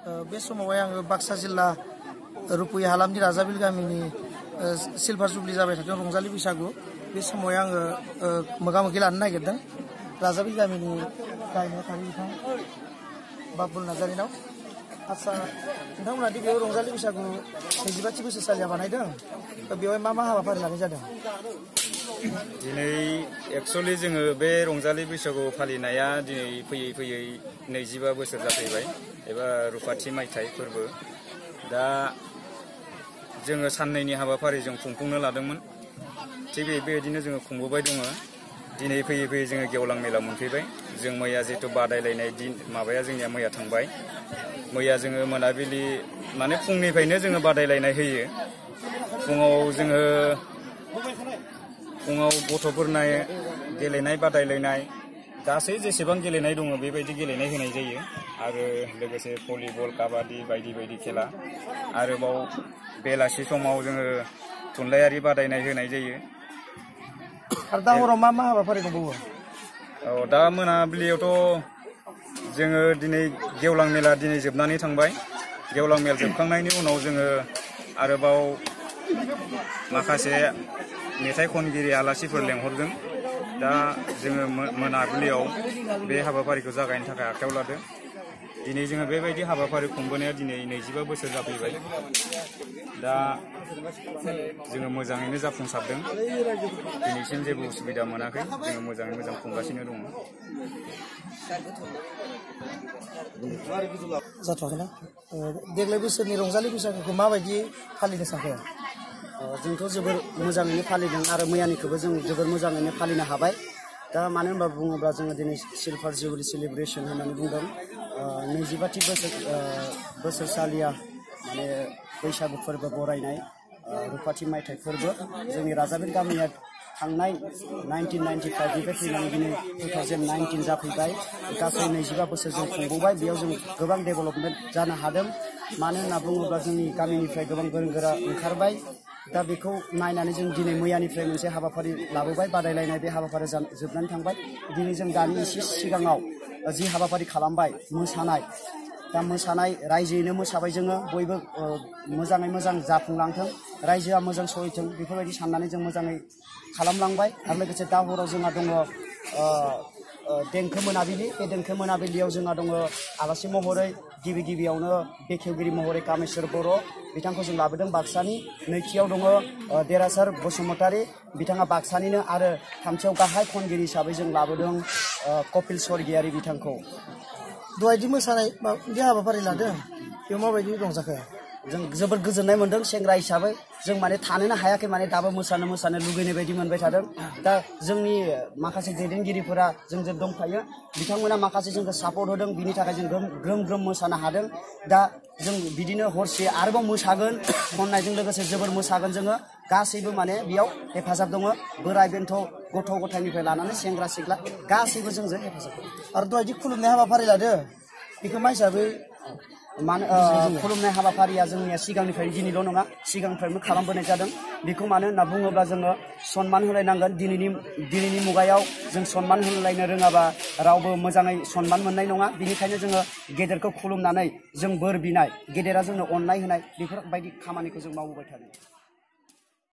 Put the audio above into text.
बे समावहाय आङो बाक्सा जिल्ला रुपुय हालामनि राजाबिल गामिनि सिलभार जुबलि जाबाय थादों रंजालि बैसागु। बे समावहाय आङो मोगा-मोगि लानो नागिरदों राजाबिल गामिनि गाहाय नेहाथारि बिथां बाबुल नार्जारिनाव। आच्चा, नोंथांमोना दि बेयाव रंजालि बैसागु 25थि बोसोरसालिया बानायदों, बेवहाय मा मा हाबाफारि लानाय जादों? दिनै एक्चुअलि जोङो बे रंजालि बैसागु फालिनाया दिनै फैयै फैयै 25 बोसोर जाफैबाय एबा रुपाथि मायथाइ फोरबो। दा जोङो साननैनि हाबाफारिजों खुंफुंनो लादोंमोन। थिग बेबायदिनो जोङो खुंबोबाय दङ। दिनै फैयै फैयै जोङो गेवलां मेला मोनफैबाय। जों मैया जिहेतु बादायलायनाय दिन माबाया जोंनिया मैया थांबाय। मैया जोङो मोनाबिलि माने फुंनिफ्रायनो जोङो बादायलायनाय होयो। फुङाव गथ'फोरना गेलेनाय बादायलायनाय गासै जेसेबां गेलेनाय दङ बेबायदि गेलेनाय होनाय जायो। आरो लोगोसे भलिबल, काबादि बायदि बायदि खेला। आरोबाव बेलासि समाव जोङो थुनलाइयारि बादायनाय होनाय जायो। आरो दा हराव मा मा हाबाफारि दंबावो? दा मोनाबिलियावथ' जोङो दिनै गेवलां मेला दिनै जोबनानै थांबाय। गेवलां मेल जोबखांनायनि उनाव जोङो आरोबाव माखासे मेथाइ खनगिरि आलासिफोर लेंहरदों। दा जोङो मोनाबिलियाव बे हाबाफारिखौ जागायनो थाखाय आखायाव लादों। दिनै जोङो बेबायदि हाबाफारि खुंबोनाया दिनै 25 बोसोर जाफैबाय। दा जोङो मोजाङैनो जाफुंसारदों। दिनैसिम जेबो उसुबिदा मोनाखै। जोङो मोजाङै मोजां खुंगासिनो दङ। जाथ'वाखैना? देग्लाय बोसोरनि रंजालि बैसागुखौ माबायदि फालिनो सानखो? जोंथ' जोबोर मोजाङैनो फालिदों आरो मैयानिखौबो जों जोबोर मोजाङैनो फालिनो हाबाय। दा मानो होनना बुङोब्ला जोङो दिनै सिलभार जुबलि सेलिब्रेसन होननानै बुंदों। 25थि बोसोरसालिया माने बैसागु फोरबो बरायनाय रुपाथि मायथाइ फोरबो। जोंनि राजाबिल गामिया थांनाय 1995निफ्राय फैनानै दिनै 2019 जाफैबाय। गासै 25 बोसोर जों खुंबोबाय। बेयाव जों गोबां डेभेलपमेन्ट जानो हादों। मानो होनना बुङोब्ला जोंनि गामिनिफ्राय गोबां गोरों गोरा ओंखारबाय। दा बेखौ नायनानै जों दिनै मैयानिफ्राय मोनसे हाबाफारि लाबोबाय बादायलायनाय। बे हाबाफारिया जोबनानै थांबाय। दिनै जों दानि एसे सिगाङाव जि हाबाफारि खालामबाय मोसानाय, दा मोसानाय रायजोयैनो मोसाबाय जोङो। बयबो मोजाङै मोजां जाफुंलांथों, रायजोआ मोजां सहैथों बेफोरबायदि साननानै जों मोजाङै खालामलांबाय। आरो लोगोसे दा हराव जोंहा दङ देंखो मोनाबिलि। बे देंखो मोनाबिलियाव जोंहा दङ आलासि महरै गिबियावनो बेखेवगिरि महरै कामेस्वर बर' बिथांखौ जों लाबोदों बाक्सानि। नैथियाव दङ देरासार बसुमतारी, बिथाङा बाक्सानिनो। आरो थामथियाव गाहाय खनगिरि हिसाबै जों लाबोदों कपिल स्वर्गियारि बिथांखौ। दहायदि मोसानाय बे हाबाफारि लादों, बेयाव माबायदि रंजाखो? जों जोबोद गोजोननाय मोन्दों। सेंग्रा हिसाबै जों माने थानोनो हायाखै, माने दाबो मोसानो लुगैनाय बायदि मोनबाय थादों। दा जोंनि माखासे दैदेनगिरिफोरा जोंजों दंफायो। बिथांमोना माखासे जोंखौ सापर्ट होदों। बिनि थाखाय जों ग्रोम ग्रोम मोसानो हादों। दा जों बिदिनो हरसे आरोबाव मोसागोन, खननायजों लोगोसे जोबोर मोसागोन जोङो। गासैबो माने बेयाव हेफाजाब दङ। बोराय बेन्थ' गथ' गथायनिफ्राय लानानै सेंग्रा सिख्ला गासैबो जोंजों हेफाजाब दं। आरो दहायदि खुलुमनाय हाबाफारि लादों, बेखौ मा हिसाबै खुलुमनाय हाबाफारिया जोंनिया सिगांनिफ्राय दिनैल' नङा, सिगांनिफ्रायनो खालामबोनाय जादों। बेखौ मानो होनना बुङोब्ला जोङो सनमान होलायनांगोन। दिनैनि मुगायाव जों सनमान होलायनो रोङाबा रावबो मोजाङै सनमान मोननाय नङा। बेनिखायनो जोङो गेदेरखौ खुलुमनानै जों बोर बिनाय, गेदेरा जोंनो अननाय होनाय, बेफोरबायदि खामानिखौ जों मावबोबाय थादों।